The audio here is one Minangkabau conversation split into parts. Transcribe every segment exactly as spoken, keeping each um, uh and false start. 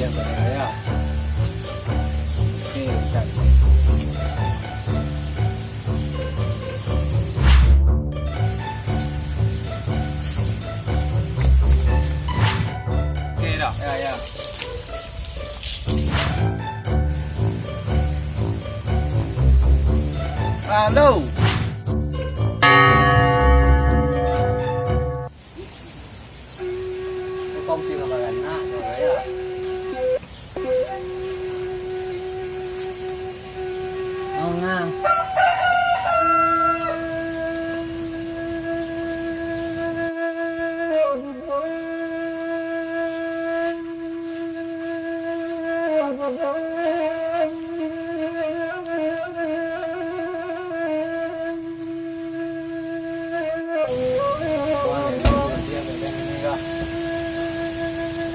Ya, ya. Oke, Ustaz. Oke, dah. Ya, ya. Halo.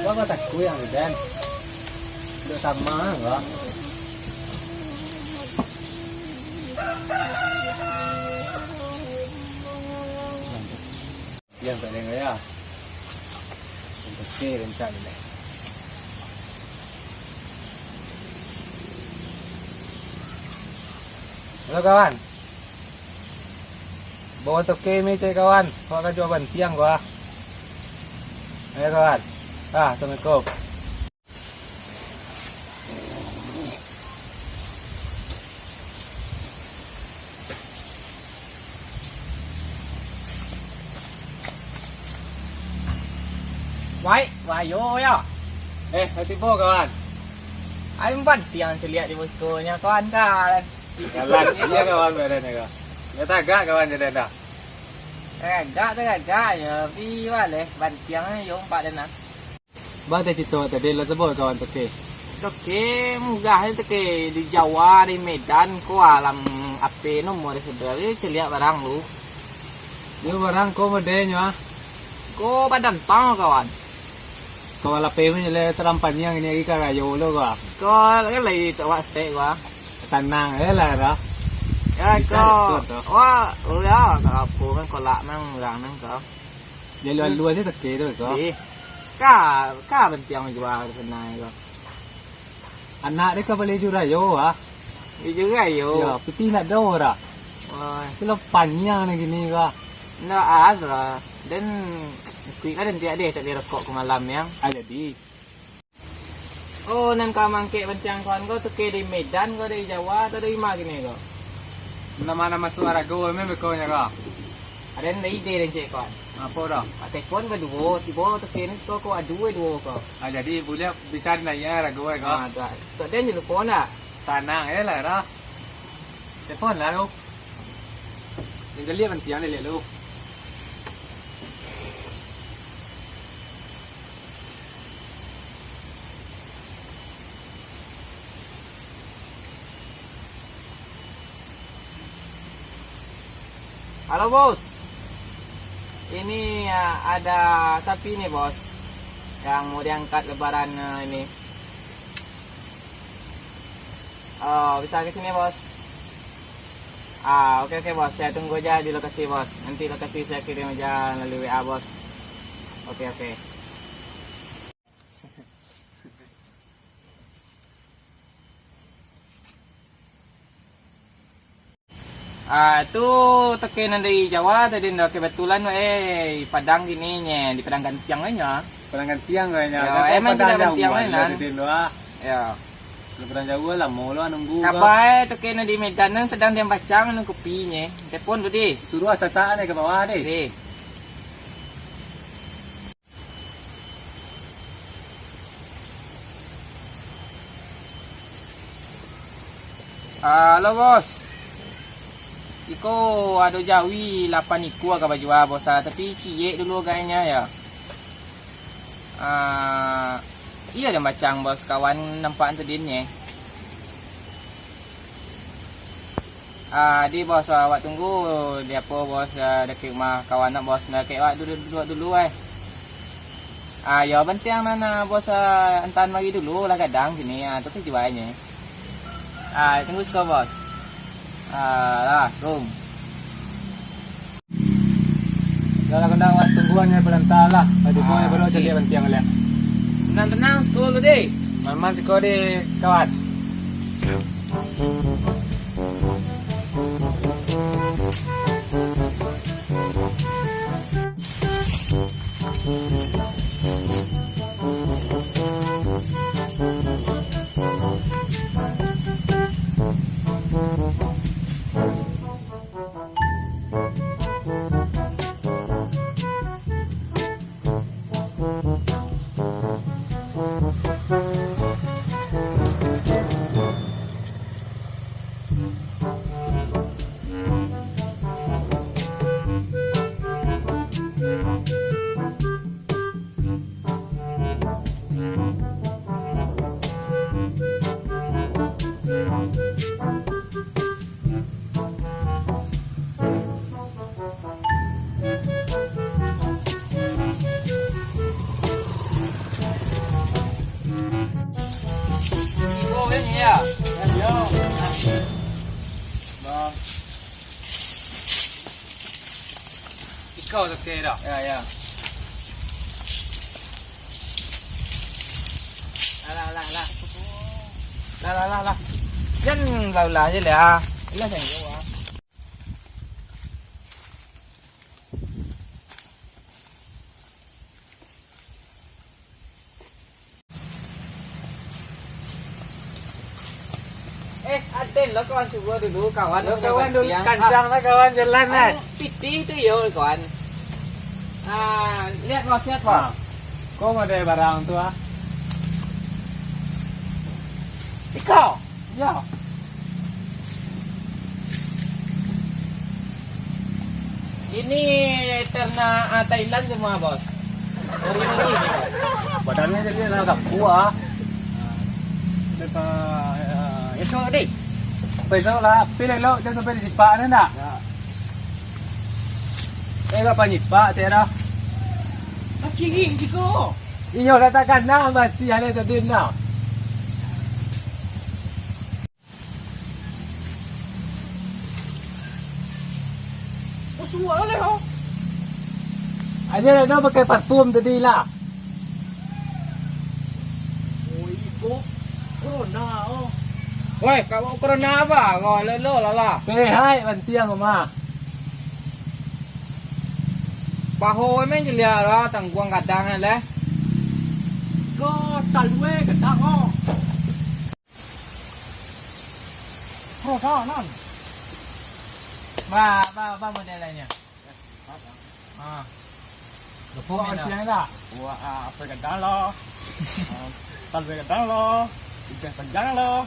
Wah, takut yang den. Duduk sama, wah. Diam tak dengar ya. Oke, rencak ni. Halo kawan. Bawa toke mi cek kawan. Kau akan jual bantiang gua. Ayo kawan. Ah, assalamualaikum. Wai, wayo yo. Eh, lah tibo kawan. Ai bantiang caliak di boskonyo kawan kan. Jalan, iyo kawan, badan ko. Yo tagak kawan jalan dah. Tagak, tagak yo, pi waleh bantiang yo umpak den nah. Ba teh cito tadi lah sabo kawan toke. Toke murah ni toke di Jawa, di Medan ko alam ape nomor saudara caliak barang lu. Yo barang ko modelnyo ah. Ko badan pang kawan. Kawan lapeh pun le salam panjang ini lagi ka rayo lo ko. Ko kan lagi tak wak stek ko. Tanang je lah dah. Ya bisa ko. Wah, oh ya, kalau apo kan kolak nang urang nang ko. Jalua-lua se teke tu ko. Di. Ka, ka bantiang jua sanai ko. Anak dia ka bali jurayo ah. Di jurayo. Ya, putih nak do dah. Wah. Kalau panjang ni gini ko. Ndak ada. Dan kuik ada dia deh tak dirokok ke malam yang. Ah, jadi. Oh, nan ka mangkek bantiang kawan ko tu ke dari Medan ko, dari Jawa atau dari ma kini ko? Nama-nama suarago memang bekonyo ko. Ada nan dari ide dan cek kawan. Apo dah? Pak Tepon baduo, tibo tu ke ni siko ko aduo duo ko. Ah, jadi buliah bisa dinaiak rago ko. Ah, tak. Tak ada je lupa nak. Tanang je lah dah. Tepon lah lu. Yang geliat bantiang ni lihat lu. Halo, Bos. Ini, ah, ada sapi nih, Bos. Yang mau diangkat lebaran, eh, ini. Oh, bisa ke sini, Bos? Ah, oke, oke, Bos. Saya tunggu aja di lokasi, Bos. Nanti lokasi saya kirim aja melalui W A, Bos. Oke, oke. Ah, tu toke nan dari Jawa tadi ndo, kebetulan wae Padang kini nye, di Padang Gantiang wae nyo. Padang Gantiang wae nyo. Yo, emang sudah Gantiang wae nan. Yo. Padang jauah lah, mau lah nunggu. Kabar toke nan di Medan nan sedang diam bacang anu kopi nye. Telepon tu di. Suruah sasak ni ke bawah di. Di. Halo, Bos. Iko ado jawi lapan ikua ka bajua, Bos, ah, tapi ciek dulu agaknyo, yo. Ah, iyo, den bacang, Bos, kawan nampak tu din nye. Ah, di, Bos, awak tunggu di apo, Bos, ah, dakek rumah kawan nak, Bos, dakek awak duduak, duduak dulu, eh. Ah, yo, bantiang nan, ah, Bos, ah, antaan mari dulu lah gadang kini, ah, tu tujuannyo. Ah, tunggu siko, Bos. Ah, lah, kum. Dah lah, kena awak tungguan je, belum salah. Tadi mau Ah, baru okey. Cari bantiang lihat. Tenang-tenang, siko lu, deh. Aman siko di kawan. Ibo kan, ya? Yo. Bang. Ikau tak kira dah? Ya, ya. Alah, alah, alah. Lah, lah, lah, lah. Jan lah, lah je lah. Ilah, jangan jauh, ah. Eh, aden lo kawan subuah dulu, kawan. Lo kawan dulu, kancang lah kawan, jalan lah. Anu, piti tu yo, kawan. Ah, lihat, Bos, lihat, Bos. Ah. Kau ada barang tu, ah? Iko. Ya. Ini ternak, ah, Thailand semua, Bos. Ori-ori ni, Bos. Badannya jadi anak kampung, ah. Lepas, eh, esok, Dik. Besok lah, pilih lo, jangan sampai disipak, ada ndak? Ya. Eh, agak panyipak, tiada. Kacing siko. Iyo, lah tak kena, masih ada tadi, nah. Basuak lah, oh. Aja lah, dah pakai parfum tadi lah. Oh, iko corona, oh. Woi, kau corona apa? Kau lelo lah lah. Sehat, bantiang, mah. Paho main ciliak lah, tangguang gadang lah. Kau talue gadang, oh. Roda nan. Ba, ba, ba model lainnya. Ah. Gepuk Wah, ni dah. Antiang dah. Wah, ah, apa gadang lo? Ah, talue gadang lo. Ikan panjang lo.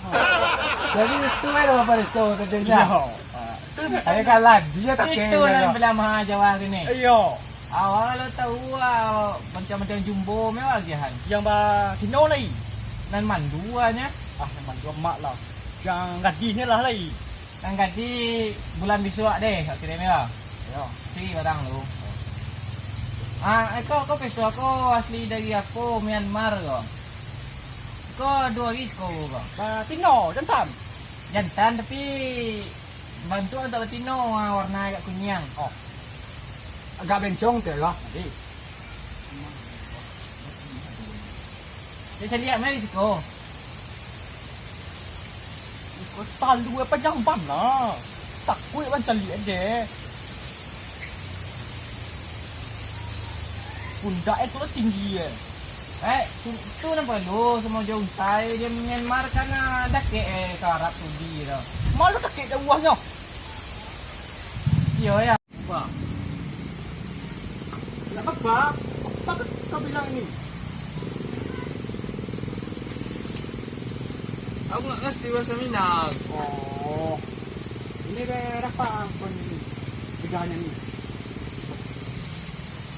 Jadi itu kan apa resto tadi dah? Iyo. Ah. Ayo kalah, dia tak Itu kira nan lah. Belah maha Jawa sini. Iyo. Awak lo tahu, ah, macam-macam jumbo mewah agihan. Yang ba Cino lai. Nan mandu ah nya. Ah, nan mandu mak lah. Yang gadih nyo lah lai. Nan gadih bulan bisuak deh, kak kirim yo. Yo. Cari barang lu. Ah, eh, ko, ko peso ko asli dari apo? Myanmar ko? Ko duo hari siko ko? Batino, jantan. Jantan, tapi bantuak agak batino, ah, warna agak kuniang. Oh. Agak bencong tu lah. Jadi. Caliak mari siko. Iko talue panjang bana. Takuik bana caliak deh. Pundak e tu lah tinggi e. Eh, tu, tu nan paralu samo jo untai, di Myanmar kan, ah, dakek, eh, ka Arab Saudi tu. Malu dakek jauahnyo. Iyo, ya. Apa? Ndak apa-apa. Apa kau bilang ini? Aku nggak ngerti bahasa Minang. Oh. Ini berapa pun ini? Harganya ini.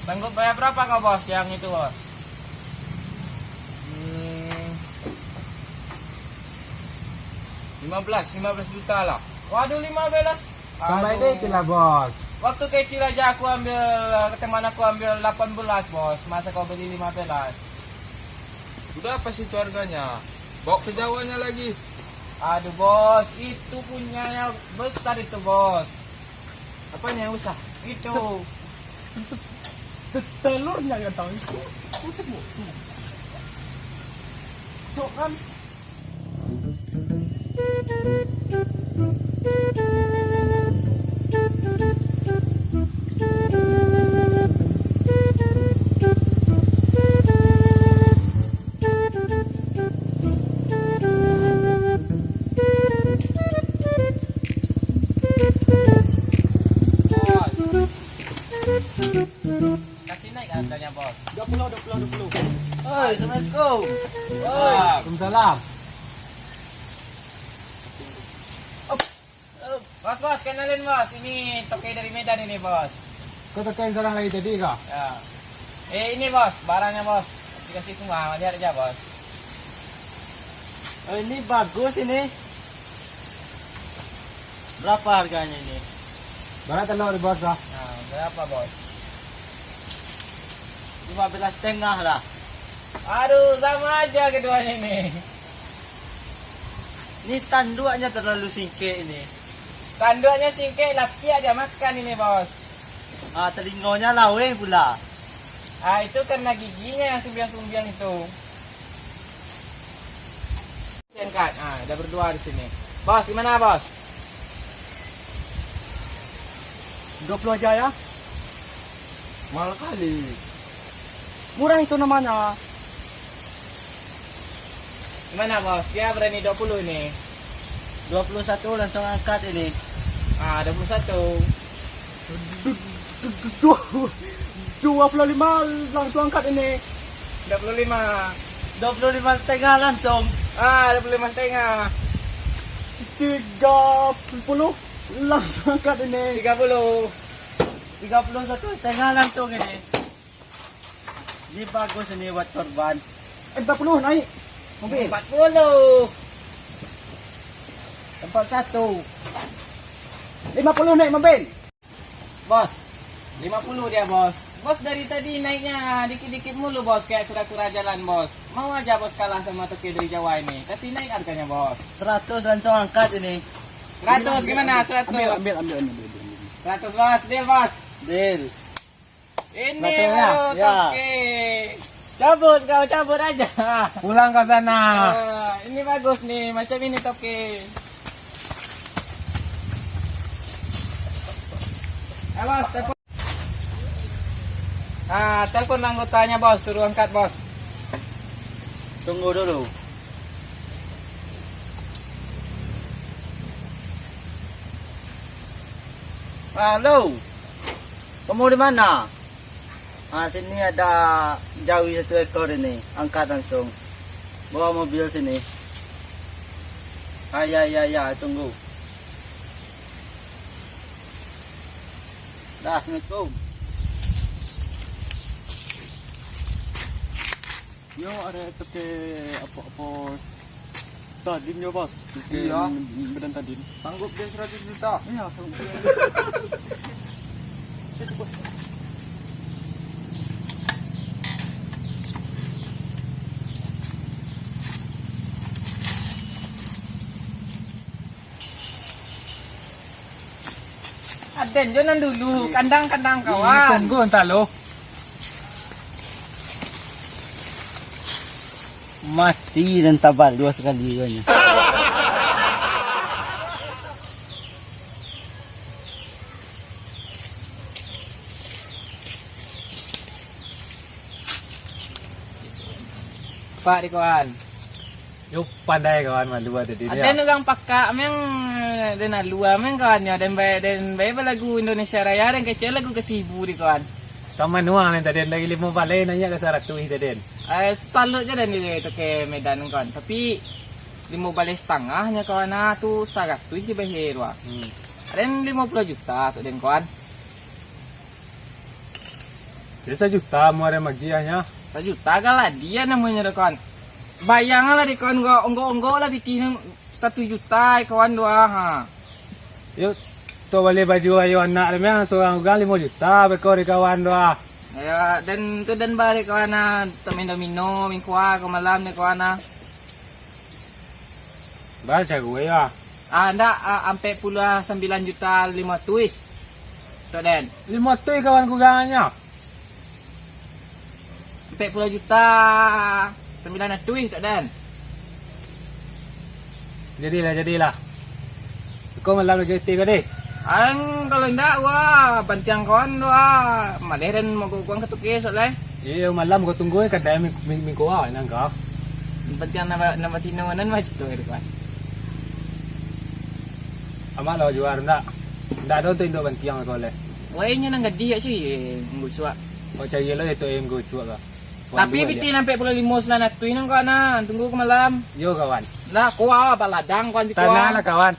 Sanggup bayar berapa kau, Bos, yang itu, Bos? Hmm, lima belas, lima belas juta lah. Waduh, lima belas. Tambah Aduh. Dikit lah, Bos. Waktu kecil aja aku ambil, teman aku ambil delapan belas, Bos. Masa kau beli lima belas? Udah, apa sih itu harganya? Bawa ke Jawanya lagi. Aduh, Bos, itu punyanya besar itu, Bos. Apanya yang besar? Itu. Te-, telurnya yang tahu itu. Itu, Bu. Sok kan? Kasih naik harganya, Bos. Dua puluh, dua puluh, dua puluh. Oi, assalamualaikum. Waalaikumsalam. Bos, bos, kenalin, Bos. Ini toke dari Medan ini, Bos. Kau toke yang seorang lagi tadi kah? Ya. Eh, ini, Bos, barangnya, Bos. Dikasih semua, lihat aja, Bos. Oh, ini bagus ini. Berapa harganya ini? Berapa telur, Bos, dah? Nah, berapa, Bos? Lima belas setengah lah. Aduh, sama aja keduanya ini. Ini tanduknya terlalu singkek ini. Tanduknya singkek, lapiak dia makan ini, Bos. Ah, telingonya laweh pula. Ah, itu karena giginya yang sumbiang-sumbiang itu. Angkat. Ah, ada berdua di sini. Bos, gimana, Bos? Dua puluh aja ya. Mahal kali. Murah itu namanya. Gimana, Bos? Dia berani dua puluh ini. Dua puluh satu langsung angkat ini. Ah, dua puluh satu. Du-, du-, du-, du-, dua puluh lima langsung angkat ini. Dua puluh lima. Dua puluh lima setengah langsung. Ah, dua puluh lima setengah. Tiga puluh langsung angkat ini. Tiga puluh. Tiga puluh satu setengah langsung ini. Ini bagus ini buat korban. Empat puluh naik. Mobil. Empat puluh. Empat satu. Lima puluh naik mobil. Bos, lima puluh dia, Bos. Bos dari tadi naiknya dikit-dikit mulu, Bos, kayak kura-kura jalan, Bos. Mau aja, Bos, kalah sama toke dari Jawa ini. Kasih naik harganya, Bos. Seratus langsung angkat ini. Seratus gimana? Seratus. Ambil, ambil, ambil, ambil, ambil, ambil. Seratus, Bos. Deal, Bos. Deal. Ini baru toke. Cabut kau, cabut aja. Pulang kau sana. Ah, ini bagus nih, macam ini toke. Awas, telepon. Ah, telepon anggotanya, Bos, suruh angkat, Bos. Tunggu dulu. Halo. Kamu di mana? Ah, sini ada jawi satu ekor ini, angkat langsung. Bawa mobil sini. Ah, ya, ya, ya, tunggu. Dah, assalamualaikum. Yo, ada toke apo-apo tadin yo, Bos. Toke. Iya. Medan tadin. Sanggup dia seratus juta. Iya, sanggup. Aden jo nan dulu, kandang-kandang kawan. Tunggu entah lo. Mati dan tabalua sakali ikanyo. Pak di kawan. Yo, pandai kawan malua tadi. Aden urang pakak, meng, den alua, meng, kawan, yo, den bae, den bae balagu Indonesia Raya, den kecek lagu kasibu di kawan. Taman nuang nen tadi, dari limo baleh naiak ka saratuih tadi. Eh, salut je den di toke Medan, kawan. Tapi limo baleh satangah nyo, kawan, ah, tu saratuih di bahe tu, ah. Hmm. Den limo puluah juta tu den, kawan. Jadi sajuta muaran magiahnyo. Sajuta galadian namonyo tu, kawan. Bayanglah di kawan, onggok-onggok lah pitih satu juta, kawan, tu, ah, ha. Yo, tu bali baju ayo anak tu, mah, surang urang limo juta beko di kawan tu, ah. Ya, den tu den ba di kawan, ah, untuak main domino, main kuah ka malam di kawan, ah. Bara caro yo? Ah, ndak, ah, ampek puluah sambilan juta limo ratuih. Tok den. Limo ratuih kawan kurangannyo. Ampek puluah juta sambilan ratuih, Tok den. Jadilah, jadilah. Ko malam lagi ti ko deh. Ang, kalau indak, wah, bantiang kawan tu, ah. Maleh den mogok kawan ka tuke esok lai. Iyo, malam ko tunggu, eh, kadai mi-, mi-, minggu awak nan ko. Bantiang nan ba-, nan batino nan mah situ, eh, kawan. Amak lah juar, ndak. Ndak ado tu induak bantiang ko lai. Wah, inyo nan gadih, si, eh, manggusuak. Kau cari lo itu, eh, manggusuak ko. Tapi pitih nan ampek puluah limo sinan atuih nan kawan, ah. Tunggu ko malam. Yo, kawan. Nah, ko, ah, baladang kawan siko, ah. Tanang lah, kawan.